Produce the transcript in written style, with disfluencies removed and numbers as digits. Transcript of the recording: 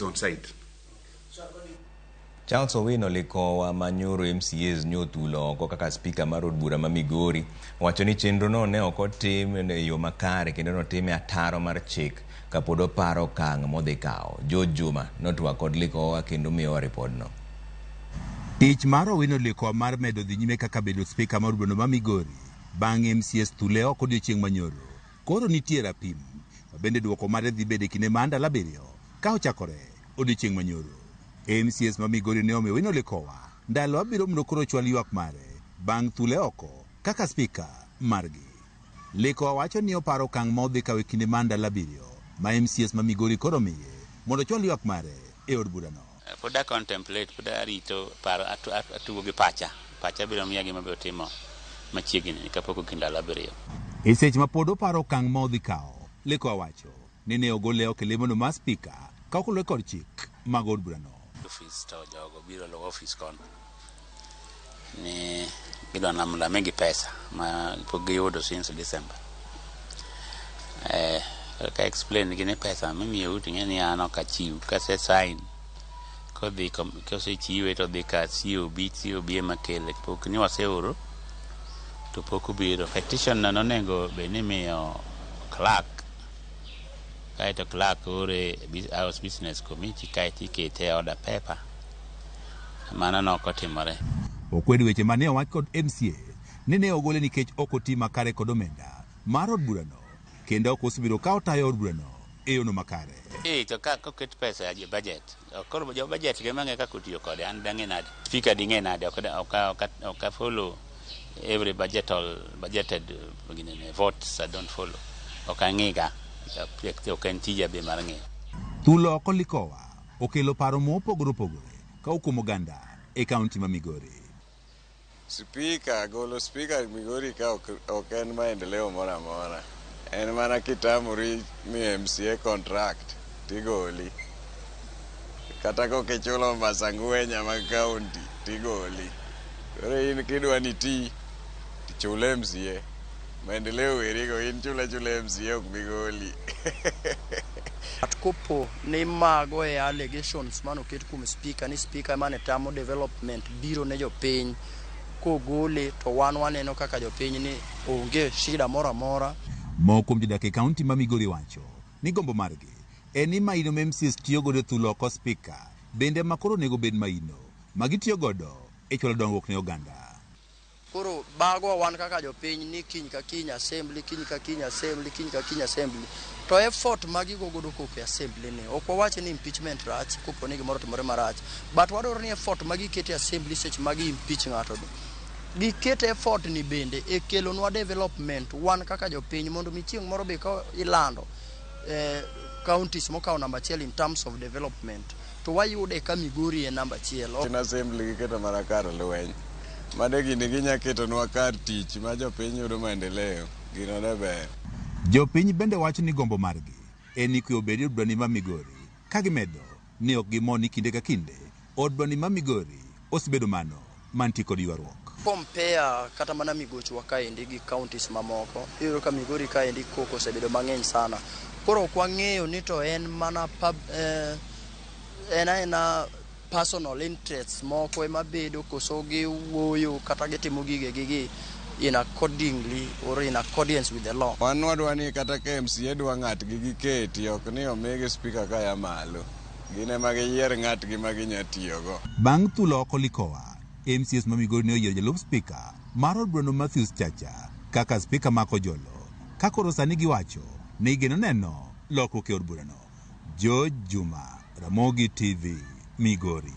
On site. Charles Owino Likowa ma nyoro MCAs nyothulo oko kaka spika mar od bura ma Migori wacho ni chenro no ne ok otim e yo makare kendo notime ataro mar chik kapod oparo okang' modhi kawo. George Juma notwak kod Likowa kendo miyowa ripodno. Tich mar Owino Likowa mar medo dhi nyime kaka bedo spika mar od bura ma Migori bang' MCAs thule oko odiochieng' manyoro koro nitie rapim ma bende duoko mare dhi bedo e kinde mar ndalo 7 ka ochakore odiochieng' manyoro. MCAs ma Migori ne omiyo Owino Likowa ndalo 7 mondo koro ochwal ywak mare bang' thule oko kaka spika margi. Likowa wacho ni oparo okang' ma odhi kawo e kinde mar ndalo 7 ma MCAs ma Migori koro miye mondo ochwal ywak mare e od burano. Pod a contemplate, pod arito paro, atugo gi pacha. Pacha biro miya gima abiro timo machiegni kapok ogik ndalo 7. E seche ma pod oparo okang' ma odhi kawo, Likowa wacho ni ne ogole oko e lemono mar spika ka ok oluwore kod chik mag od burano. Ofis to jogo biro luwo ofis kono ni gidwa mondo amigi pesa ma pok giyudo since December. Ka explain gi ni pesa mimiyou to ing'e ni an ok achiw kase sign kodhi kosechiwe to dhi ka COB, COB ema kele pok ni waseoro to pok obiro. Petition no nonego bed ni imiyo clerk kaeto clerk ore House Business Committee kaeto ikete e order paper. Mano nok otimore. Okwedo weche mane owach kod MCA ni ne ogole nikech ok oti makare kod omenda mar od burano kendo ok osebedo ka otayo od burano e yono makare. To ka koket pesa e budget, koro jo budget gi mang'e kaka otiyo kode, an dang'e nade? Speaker ding'e nade? Ok follow every budgeted votes, I don't follow. Ok ang'iga, ok en tija be mar ng'eyo. Thulo oko Likowa okelo paro mopogore opogore ka kuom oganda e kaunti ma Migori. Spika, golo spika Migori ka ok en maendeleo moro amora. En mana kitamori miyo MCA contract tigoli. Kata kok ichulo mbasa ngwenya mag kaunti tigoli. Koro in kidwa ni ti, chul MCA. Maendeleo werigo in chula chula MCA ok bigoli. At kopo ni mago e allegations manoket kuom speaker ni speaker mane tamo development biro ne jopiny kogole to wan waneno kaka jopiny ni onge shida moro amora. Moko kuom jodak e kaunti ma Migori wacho ni gombo margi en ni maino ma MCAs tiyo godo e thulo oko spika bende ma koro onego bed maino ma gitiyo godo e chwalo dongruok ne oganda. Koro bagwa wan kaka jopiny ni kiny ka kiny assembly, kiny ka kiny assembly, kiny ka kiny assembly. To effort ma gigo godo koko e assembly ni ok wawach ni impeachment rach kopo ni gimoro otimore marach, but wadwaro ni effort ma giketo e assembly seche ma gi impeach ng'ato ni giket effort ni bende e kelonwa development wan kaka jopiny mondo mi chieng' moro be ka ilando counties mokawo namba 1 in terms of development to wayude ka Migori e namba 1. Tin assembly giketo mana kar lweny. Mane gini ginya ketonwa kar tich ma jopiny yudo maendeleo, gino ne ber. Jopiny bende wacho ni gombo margi en ni kwe obed e od burani ma Migori ka gimedo ni ok gimor ni kinde ka kinde od burani ma Migori osebedo mano mantie kod ywaruok. Compare kata mana migochwa kaendi gi counties mamoko, iyudo ka Migori kaendi koko osebedo mang'eny sana. Koro ok wang'eyo ni to en mana en aena personal interests moko ema bedo koso giwuoyo kata gitimo gigegi gi in accordingly or in accordance with the law. Wan wadwa ni kata ka MCA dwa ng'atgi giketi, ok ni omigi spika kaya malo. Gin ema giyier ng'atgi ma ginya tiyogo. Bang' thulo oko Likowa, MCAs ma Migori ne oyiero jalup spika mar od burano Matthews Chacha kaka spika ma Kojolo, ka koro sani giwacho ni gigeno neno lokruok e od burano. George Juma, Ramogi TV, Migori.